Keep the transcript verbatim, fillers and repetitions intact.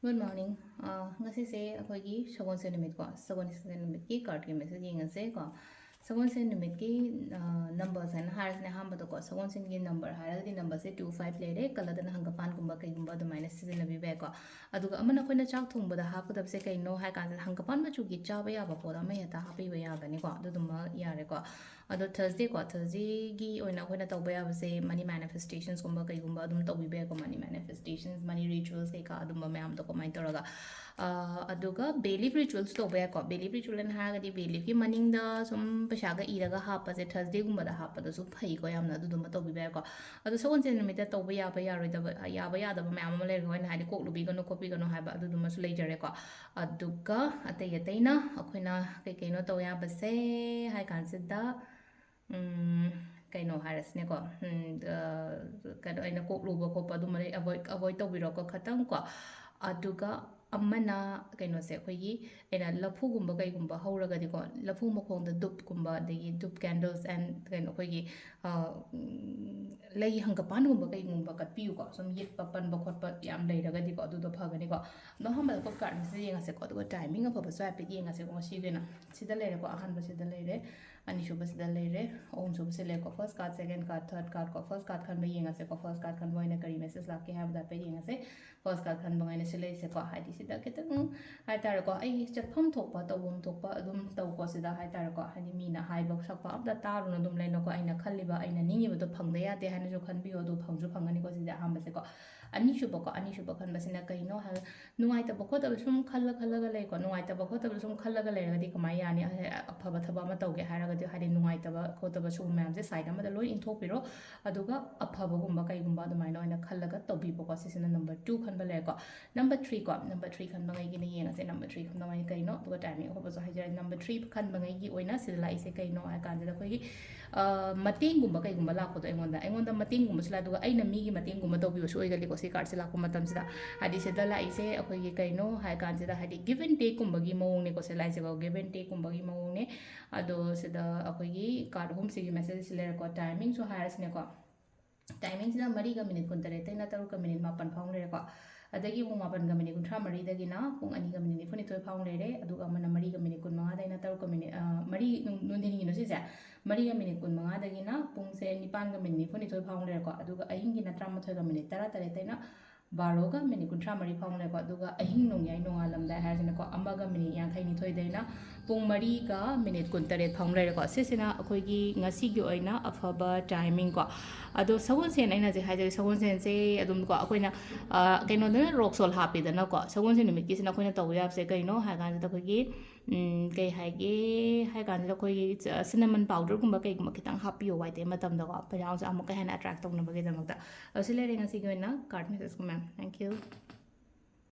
Good morning. ꯑꯥ, ꯉꯁꯤꯁꯦ ꯑꯩꯈꯣꯏꯒꯤ ꯁꯒꯣꯜꯁꯦꯟ ꯅꯨꯃꯤꯠꯀꯣ, ꯁꯒꯣꯜꯁꯦꯟ ꯅꯨꯃꯤꯠꯀꯤ cardꯀꯤ message ꯌꯦꯡꯉꯁꯦꯀꯣ꯫ ꯁꯒꯣꯜꯁꯦꯟ ꯅꯨꯃꯤꯠꯀꯤ, ꯑꯥ, numbers ꯍꯥꯏꯅ ꯍꯥꯏꯔꯁꯤꯅꯦ ꯑꯍꯥꯟꯕꯗꯀꯣ, ꯁꯒꯣꯜꯁꯦꯟꯒꯤ number ꯍꯥꯏꯔꯒꯗꯤ numberꯁꯦ two five ꯂꯩꯔꯦ, ꯀꯂꯔꯗꯅ ꯍꯪꯒꯄꯥꯟꯒꯨꯝꯕ ꯀꯩꯒꯨꯝꯕ ꯑꯗꯨꯃꯥꯏꯅ ꯁꯤꯖꯤꯟꯅꯕꯤꯕ ꯌꯥꯏꯀꯣ꯫ ꯑꯗꯨꯒ ꯑꯃꯅ ꯑꯩꯈꯣꯏꯅ ꯆꯥꯛ ꯊꯣꯡꯕꯗ ꯍꯥꯞꯀꯗꯕꯁꯦ ꯀꯩꯅꯣ ꯍꯥꯏ ꯀꯥꯟꯁꯤꯗ, ꯍꯪꯒꯄꯥꯟ ꯃꯆꯨꯒꯤ ꯆꯥꯕ ꯌꯥꯕ ꯄꯣꯠ ꯑꯃ ꯍꯦꯛꯇ ꯍꯥꯞꯄꯤꯕ ꯌꯥꯒꯅꯤꯀꯣ, ꯑꯗꯨꯗꯨꯃ ꯌꯥꯔꯦꯀꯣ꯫ ꯑꯗꯣ Thursdayꯀꯣ, Thursdayꯒꯤ ꯑꯣꯏꯅ ꯑꯩꯈꯣꯏꯅ ꯇꯧꯕ ꯌꯥꯕꯁꯦ money manifestations ꯀꯨꯝꯕ ꯀꯩꯒꯨꯝꯕ ꯑꯗꯨꯝ ꯇꯧꯕꯤꯕ ꯌꯥꯏꯀꯣ, money manifestations, money rituals ꯀꯩꯀꯥ ꯑꯗꯨꯝꯕ ꯃꯌꯥꯝꯗꯣ ꯀꯃꯥꯏꯅ ꯇꯧꯔꯒ꯫ ꯑꯥ, ꯑꯗꯨꯒ Bay leaf ritualꯁꯨ ꯇꯧꯕ ꯌꯥꯏꯀꯣ꯫ Bay leaf ritual ꯍꯥꯏꯅ ꯍꯥꯏꯔꯒꯗꯤ Bay leafꯀꯤ ꯃꯅꯤꯡꯗ ꯁꯨꯝ ꯄꯩꯁꯥꯒ ꯏꯔꯒ ꯍꯥꯞꯄꯁꯦ Thursdayꯒꯨꯝꯕꯗ ꯍꯥꯞꯄꯗꯁꯨ ꯐꯩꯀꯣ ꯌꯥꯝꯅ, ꯑꯗꯨꯗꯨꯃ ꯇꯧꯕꯤꯕ ꯌꯥꯏꯀꯣ꯫ ꯑꯗꯣ ꯁꯒꯣꯜꯁꯦꯟ ꯅꯨꯃꯤꯠꯇ ꯇꯧꯕ ꯌꯥꯕ ꯌꯥꯔꯣꯏꯗꯕ, ꯌꯥꯕ ꯌꯥꯗꯕ ꯃꯌꯥꯝ ꯑꯃ ꯂꯩꯔꯦꯀꯣ, ꯑꯩꯅ ꯍꯥꯏꯗꯤ ꯀꯣꯛ ꯂꯨꯕꯤꯒꯅꯨ ꯈꯣꯠꯄꯤꯒꯅꯨ ꯍꯥꯏꯕ ꯑꯗꯨꯗꯨꯃꯁꯨ ꯂꯩꯖꯔꯦꯀꯣ꯫ ꯑꯗꯨꯒ ꯑꯇꯩ ꯑꯇꯩꯅ ꯑꯩꯈꯣꯏꯅ ꯀꯩ ꯀꯩꯅꯣ ꯇꯧ ꯌꯥꯕꯁꯦ ꯍꯥꯏ ꯀꯥꯟꯁꯤꯗ, ꯎꯝ, ꯀꯩꯅꯣ ꯍꯥꯏꯔꯁꯤꯅꯦꯀꯣ, ꯎꯝ, ꯑ, ꯀꯩꯅꯣ, ꯑꯩꯅ ꯀꯣꯛ ꯂꯨꯕ ꯈꯣꯠꯄ ꯑꯗꯨꯝꯕꯗꯤ avoid, avoid ꯇꯧꯕꯤꯔꯣꯀꯣ ꯈꯇꯪꯀꯣ꯫ ꯑꯗꯨꯒ ꯑꯃꯅ ꯀꯩꯅꯣꯁꯦ, ꯑꯩꯈꯣꯏꯒꯤ ꯑꯩꯅ ꯂꯐꯨꯒꯨꯝꯕ ꯀꯩꯒꯨꯝꯕ ꯍꯧꯔꯒꯗꯤꯀꯣ, ꯂꯐꯨ ꯃꯈꯣꯡꯗ ꯙꯨꯞꯀꯨꯝꯕ, ꯑꯗꯒꯤ ꯙꯨꯞ candles and ꯀꯩꯅꯣ, ꯑꯩꯈꯣꯏꯒꯤ, ꯑ, ꯎꯝ, ꯂꯩ ꯍꯪꯒꯄꯥꯟꯒꯨꯝꯕ ꯀꯩꯒꯨꯝꯕ ꯀꯠꯄꯤꯌꯨꯀꯣ꯫ ꯁꯨꯝ ꯌꯦꯠꯄ ꯄꯟꯕ ꯈꯣꯠꯄ ꯌꯥꯝ ꯂꯩꯔꯒꯗꯤꯀꯣ, ꯑꯗꯨꯗꯣ ꯐꯒꯅꯤꯀꯣ꯫ ꯑꯗꯣ ꯑꯍꯥꯟꯕꯗ ꯑꯩꯈꯣꯏ cardꯁꯦ ꯌꯦꯡꯉꯁꯦꯀꯣ, ꯑꯗꯨꯒ timing ꯑꯐꯕꯁꯨ ꯍꯥꯏꯐꯦꯠ ꯌꯦꯡꯉꯁꯦꯀꯣ ꯉꯁꯤꯒꯤ ꯑꯣꯏꯅ꯫ ꯁꯤꯗ ꯂꯩꯔꯦꯀꯣ, ꯑꯍꯥꯟꯕꯁꯤꯗ ꯂꯩꯔꯦ, ꯑꯅꯤꯁꯨꯕꯁꯤꯗ ꯂꯩꯔꯦ, ꯑꯍꯨꯝꯁꯨꯕꯁꯤ ꯂꯩꯔꯦꯀꯣ꯫ First card, second card, third card ꯀꯣ꯫ First card ꯈꯟꯕ ꯌꯦꯡꯉꯁꯦꯀꯣ꯫ First card ꯈꯟꯕ ꯑꯣꯏꯅ ꯀꯔꯤ message ꯂꯥꯛꯀꯦ ꯍꯥꯏꯕꯗꯣ ꯍꯥꯏꯐꯦꯠ ꯌꯦꯡꯉꯁꯦ꯫ First card ꯈꯟꯕ ꯉꯩꯅ ꯁꯤ ꯂꯩꯁꯦꯀꯣ꯫ ꯍꯥꯏꯗꯤ ꯁꯤꯗ ꯈꯤꯇꯪ ꯍꯥꯏꯇꯥꯔꯦꯀꯣ, ꯑꯩ ꯆꯠꯐꯝ ꯊꯣꯛꯄ, ꯇꯧꯐꯝ ꯊꯣꯛꯄ ꯑꯗꯨꯝ ꯇꯧꯀꯣ ꯁꯤꯗ ꯍꯥꯏꯇꯥꯔꯦꯀꯣ꯫ ꯍꯥꯏꯗꯤ ꯃꯤꯅ ꯍꯥꯏꯕ ꯁꯛꯄ ꯑꯝꯇ ꯇꯥꯔꯨꯅ ꯑꯗꯨꯝ ꯂꯩꯅꯀꯣ꯫ ꯑꯩꯅ ꯈꯜꯂꯤꯕ, ꯑꯩꯅ ꯅꯤꯡꯉꯤꯕꯗꯣ ꯐꯪꯗ ꯌꯥꯗꯦ ꯍꯥꯏꯅꯁꯨ ꯈꯟꯕꯤꯌꯣ, ꯑꯗꯨ ꯐꯪꯁꯨ ꯐꯪꯒꯅꯤꯀꯣ ꯁꯤꯁꯦ ꯑꯍꯥꯟꯕꯁꯦꯀꯣ꯫ ꯑꯅꯤꯁꯨꯕꯀꯣ, ꯑꯅꯤꯁꯨꯕ ꯈꯟꯕꯁꯤꯅ ꯀꯩꯅꯣ ꯍꯥꯏꯕ, ꯅꯨꯡꯉꯥꯏꯇꯕ ꯈꯣꯠꯇꯕ ꯁꯨꯝ ꯈꯜꯂ ꯈꯜꯂꯒ ꯂꯩꯀꯣ꯫ ꯅꯨꯡꯉꯥꯏꯇꯕ ꯈꯣꯠꯇꯕ ꯁꯨꯝ ꯈꯜꯂꯒ ꯂꯩꯔꯒꯗꯤ ꯀꯃꯥꯏ ꯌꯥꯅꯤ? ꯑꯐꯕ ꯊꯕꯛ ꯑꯃ ꯇꯧꯒꯦ ꯍꯥꯏꯔꯒꯗꯤ, ꯍꯥꯏꯗꯤ ꯅꯨꯡꯉꯥꯏꯇꯕ ꯈꯣꯠꯇꯕ ꯁꯤꯒꯨꯝꯕ ꯃꯌꯥꯝꯁꯦ side ꯑꯃꯗ ꯂꯣꯏ ꯏꯟꯊꯣꯛꯄꯤꯔꯣ꯫ ꯑꯗꯨꯒ ꯑꯐꯕꯒꯨꯝꯕ ꯀꯩꯒꯨꯝꯕ ꯑꯗꯨꯃꯥꯏꯅ ꯑꯣꯏꯅ ꯈꯜꯂꯒ ꯇꯧꯕꯤꯕꯀꯣ꯫ ꯁꯤꯁꯤꯅ number two ꯈꯟꯕ ꯂꯩꯔꯦꯀꯣ꯫ Number three ꯀꯣ, number three ꯈꯟꯕꯉꯩꯒꯤꯅ ꯌꯦꯡꯉꯁꯦ꯫ Number three ꯈꯟꯕꯉꯩ ꯀꯩꯅꯣ? ꯑꯗꯨꯒ timing ꯑꯐꯕꯁꯨ ꯍꯥꯏꯖꯔꯦ꯫ Number three ꯈꯟꯕꯉꯩꯒꯤ ꯑꯣꯏꯅ ꯁꯤꯗ ꯂꯥꯛꯏꯁꯦ ꯀꯩꯅꯣ ꯍꯥꯏ ꯀꯥꯟꯁꯤꯗ, ꯑꯩꯈꯣꯏꯒꯤ, ꯑ, ꯃꯇꯦꯡꯒꯨꯝꯕ ꯀꯩꯒꯨꯝꯕ ꯂꯥꯛꯄꯗꯣ ꯑꯩꯉꯣꯟꯗ, ꯑꯩꯉꯣꯟꯗ ꯃꯇꯦꯡꯒꯨꯝꯕꯁꯨ ꯂꯥꯛꯑꯦ, ꯑꯗꯨꯒ ꯑꯩꯅ ꯃꯤꯒꯤ ꯃꯇꯦꯡꯒꯨꯝꯕ ꯇꯧꯕꯤꯕꯁꯨ ꯑꯣꯏꯒꯜꯂꯤꯀꯣ ꯁꯤ cardꯁꯦ ꯂꯥꯛꯄ ꯃꯇꯝꯁꯤꯗ꯫ ꯍꯥꯏꯗꯤ ꯁꯤꯗ ꯂꯥꯛꯏꯁꯦ ꯑꯩꯈꯣꯏꯒꯤ ꯀꯩꯅꯣ ꯍꯥꯏ ꯀꯥꯟꯁꯤꯗ, ꯍꯥꯏꯗꯤ give and takeꯀꯨꯝꯕꯒꯤ ꯃꯑꯣꯡꯅꯦꯀꯣ ꯁꯤ ꯂꯥꯛꯏꯁꯦꯀꯣ, give and takeꯀꯨꯝꯕꯒꯤ ꯃꯑꯣꯡꯅꯦ꯫ ꯑꯗꯣ ꯁꯤꯗ ꯑꯩꯈꯣꯏꯒꯤ card ꯑꯍꯨꯝꯁꯤꯒꯤ messageꯁꯤ ꯂꯩꯔꯦꯀꯣ꯫ Timingꯁꯨ ꯍꯥꯏꯔꯁꯤꯅꯦꯀꯣ꯫ Timingꯁꯤꯅ ꯃꯔꯤꯒ minute ꯀꯨꯟꯇꯔꯦꯠꯇꯩꯅ ꯇꯔꯨꯛꯀ minute ꯃꯥꯄꯟ ꯐꯥꯎ ꯂꯩꯔꯦꯀꯣ꯫ ꯑꯗꯒꯤ ꯄꯨꯡ ꯃꯥꯄꯟꯒ ꯃꯤꯅꯤꯠ ꯀꯨꯟꯊ꯭ꯔꯥ ꯃꯔꯤꯗꯒꯤꯅ ꯄꯨꯡ ꯑꯅꯤꯒ ꯃꯤꯅꯤꯠ ꯅꯤꯐꯨꯅꯤꯊꯣꯏ ꯐꯥꯎ ꯂꯩꯔꯦ, ꯑꯗꯨꯒ ꯑꯃꯅ ꯃꯔꯤꯒ ꯃꯤꯅꯤꯠ ꯀꯨꯟꯃꯉꯥꯗꯩꯅ ꯇꯔꯨꯛꯀ ꯃꯤꯅꯤꯠ, ꯑ, ꯃꯔꯤ, ꯅꯨꯡ-, ꯅꯨꯡꯊꯤꯟꯒꯤꯅꯣ ꯁꯤꯁꯦ, ꯃꯔꯤꯒ ꯃꯤꯅꯤꯠ ꯀꯨꯟꯃꯉꯥꯗꯒꯤꯅ ꯄꯨꯡꯁꯦ ꯅꯤꯄꯥꯟꯒ ꯃꯤꯅꯤꯠ ꯅꯤꯐꯨꯅꯤꯊꯣꯏ ꯐꯥꯎ ꯂꯩꯔꯦꯀꯣ, ꯑꯗꯨꯒ ꯑꯍꯤꯡꯒꯤꯅ ꯇꯔꯥꯃꯥꯊꯣꯏꯒ ꯃꯤꯅꯤꯠ ꯇꯔꯥꯇꯔꯦꯠꯇꯩꯅ ꯕꯥꯔꯣꯒ ꯃꯤꯅꯤꯠ ꯀꯨꯟꯊ꯭ꯔꯥ ꯃꯔꯤ ꯐꯥꯎ ꯂꯩꯔꯦꯀꯣ, ꯑꯗꯨꯒ ꯑꯍꯤꯡ ꯅꯣꯡꯌꯥꯏ ꯅꯣꯡꯉꯥꯜꯂꯝꯗꯥꯏ ꯍꯥꯏꯔꯁꯤꯅꯀꯣ, ꯑꯃꯒ ꯃꯤꯅꯤꯠ ꯌꯥꯡꯈꯩꯅꯤꯊꯣꯏꯗꯩꯅ ꯄꯨꯡ ꯃꯔꯤꯒ ꯃꯤꯅꯤꯠ ꯀꯨꯟꯇꯔꯦꯠ ꯐꯥꯎ ꯂꯩꯔꯦꯀꯣ꯫ ꯁꯤꯁꯤꯅ ꯑꯩꯈꯣꯏꯒꯤ ꯉꯁꯤꯒꯤ ꯑꯣꯏꯅ ꯑꯐꯕ timing ꯀꯣ꯫ ꯑꯗꯣ ꯁꯒꯣꯜꯁꯦꯟ, ꯑꯩꯅ ꯍꯧꯖꯤꯛ ꯍꯥꯏꯖꯔꯤ, ꯁꯒꯣꯜꯁꯦꯟꯁꯦ ꯑꯗꯨꯝ ꯀꯣ, ꯑꯩꯈꯣꯏꯅ, ꯑ, ꯀꯩꯅꯣꯗꯅ rock salt ꯍꯥꯞꯄꯤꯗꯅꯀꯣ, ꯁꯒꯣꯜꯁꯦꯟ ꯅꯨꯃꯤꯠꯀꯤꯁꯤꯅ ꯑꯩꯈꯣꯏꯅ ꯇꯧꯕ ꯌꯥꯕꯁꯦ ꯀꯩꯅꯣ ꯍꯥꯏ ꯀꯥꯟꯁꯤꯗ, ꯑꯩꯈꯣꯏꯒꯤ, ꯎꯝ, ꯀꯩ ꯍꯥꯏꯒꯦ ꯍꯥꯏ ꯀꯥꯟꯁꯤꯗ, ꯑꯩꯈꯣꯏꯒꯤ ꯆ-, cinnamon powderꯒꯨꯝꯕ ꯀꯩꯒꯨꯝꯕ ꯈꯤꯇꯪ ꯍꯥꯞꯄꯤꯌꯣ ꯋꯥꯏꯇꯩ ꯃꯇꯝꯗꯀꯣ, ꯄꯩꯁꯥꯁꯦ ꯑꯃꯨꯛꯀ ꯍꯦꯟꯅ attract ꯇꯧꯅꯕꯒꯤꯗꯃꯛꯇ꯫ ꯑꯗꯣ ꯁꯤ ꯂꯩꯔꯦ ꯉꯁꯤꯒꯤ ꯑꯣꯏꯅ card messageꯀ, ma'am. Thank you.